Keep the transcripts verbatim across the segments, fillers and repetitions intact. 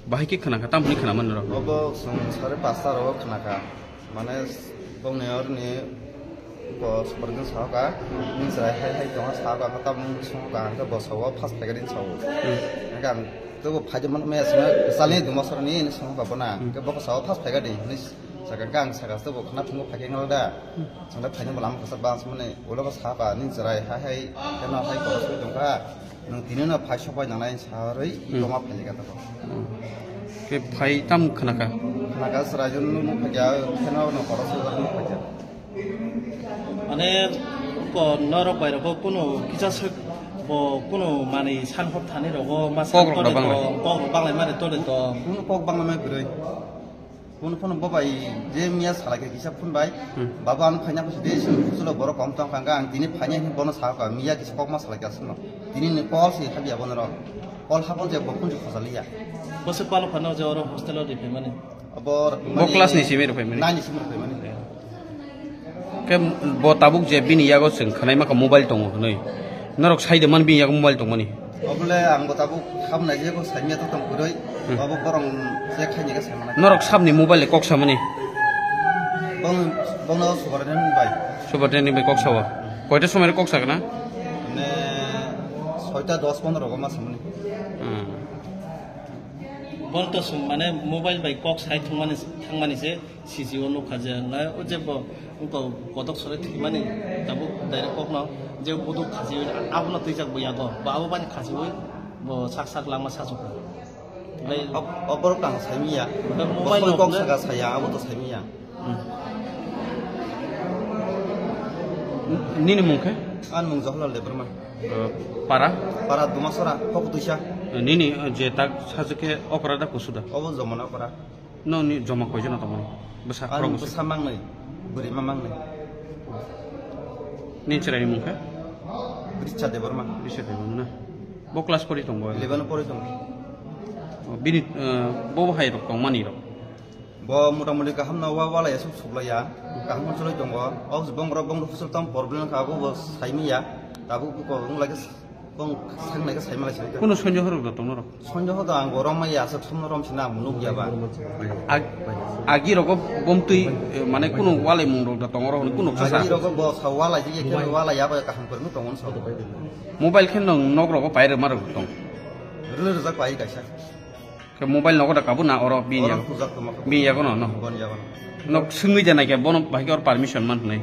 Bahai khe khna kha, tamo hwnwi khna mano rok? Obo chwng sare pasta rogo khna kha. Mane bongni orni bo supervisor sa kha, nini chwrai hai hai tongo sa kha, tamo hwnwi song kha, hwnkhe bo sao first phaikha din sao. Hmm. Hwnkhe ang tebo phaidi man me asma salni duma sorani hwnwi song kha bona. Hmm. Hwnkhe bo sao first phaikha din hwnwi saka kha, ang saka tebo khna phungo phaikha wngla da. Hmm. Chwngno phaina bo lama kwchak ba, ang samani ulo bo sa ba, nini chwrai hai hai, khe no hai kotor soi tong kha, nwng tini no phai sok bai nangnai sa rwi, hmm, tongma phai kha tabok. Hmm. Khe phai tam khna kha? Khna kha, chwrai jun nuk nuk phai kha, khe no no kotor soi bai nuk phai kha. Mane, ko norok bai rok ko kuno kisa sek bo kuno mani san hop thani rogo ma san kok rok tole da to, banglai. Kok rok banglai mare tole to. Kuno kok banglai ma kwrwi. Phone, phone bo bai je miya salai khe kisa phone bai. Hmm. Baba, ang phaina khe de sini kuchulo borok kom tong kha, ang tini phaina hin bono sa kha, miya kisa kok ma salai kha sino. Tini ni call si khabiya bono ro. Call habon je bo phone si khosaliya. Bo se palo phano je oro hostel o di phaimani. Abo bo class ni simi rw phaimani? Nine ni simi rw phaimani. Khe bo tabuk je bini yago chwng khwnai ma kha mobile tongo hwnwi. Norok sai de man bini yago mobile tongmani? Obole ang bo tabuk khabnai je bo saimya to tong kwrwi. Hmm. Abo borong je khaini khe saimana. Norok sabni mobile le kok samani? Bong, bongno subarden bai. Subarden bai kok sawa. Koita somoi kok sakna? Mane soita dos pondro go ma samani. Hmm. Bol to sum mane mobile bai kok sai thangmani, thangmani se. Sisi o nukha je, nai o je bo wngkha kotok sore thwimani, tabuk direct kokno je buduk khachi, abono twijak bo yago, bo abo bani khachiwi bo sak sak langma sachukha. Bai o, o borok tang saimiya. Bai mobile bo kok saka saya, abo to saimiya. Hmm. Nini mung khe? Ani mung Jawaharlal Debbarma. Uh, para? Para Dumasora, Hokutwisa. Nini, uh, je tak sajwk khe okra da kusu da? Obo jomona okra. Nokni joma koijon tongmani? Bwsa, ani khorok bwsa? Bwsa mangnwi, bwrwima mangnwi. Nini chwraini mung khe? Richard Debbarma. Richard Debbarma na? Bo class pori tongo? Eleven pori tongo. Oh, bini, eh, bo hai rok tongmani rok? Bo mota moti kaham no wa, walai aswk suklaiya. Kaham choloi tongo. O bong rok, bong rok hostel tong problem kha, bo bo saimanya. Tabuk bo wng lai khe Bong saknai khe saima lai sini. Kuno sonjo horok da tong norok? Sonjo ho da ang bo romai ya, aswk somno rom sina ang nuk ya ba. Ag-, agi rogo bomtwi, eh, mane kuno walai mung rok da tong oro, kuno kasa. Agi rogo bo sa walai jige khe walai ya ba kaham kwrwng tongo sa. Mobile khe nong nok rogo pai rwma rok tong. Rwle rwjak pai kaisa. Khe mobile nogo da kabo na oro bini yago? Oro hujak tongma khe. Bini yago no, no? Boni yago no. Nok swngwi da naikhe bono bahai khe oro permission man hwnwi.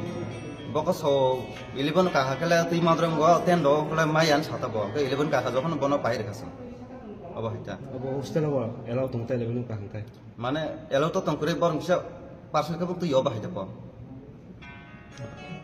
Bokhe so eleven kaha khe le twi madrong go, ten do khe le mai an sata bo. Khe eleven kaha jokhon bono pai rwkha se. Obo hai ta. Obo hostel o allow tong ta eleven kaha khe? Mane allow to tong kwrwi, borok kisa parcel khe bo twi o bahai ta bo.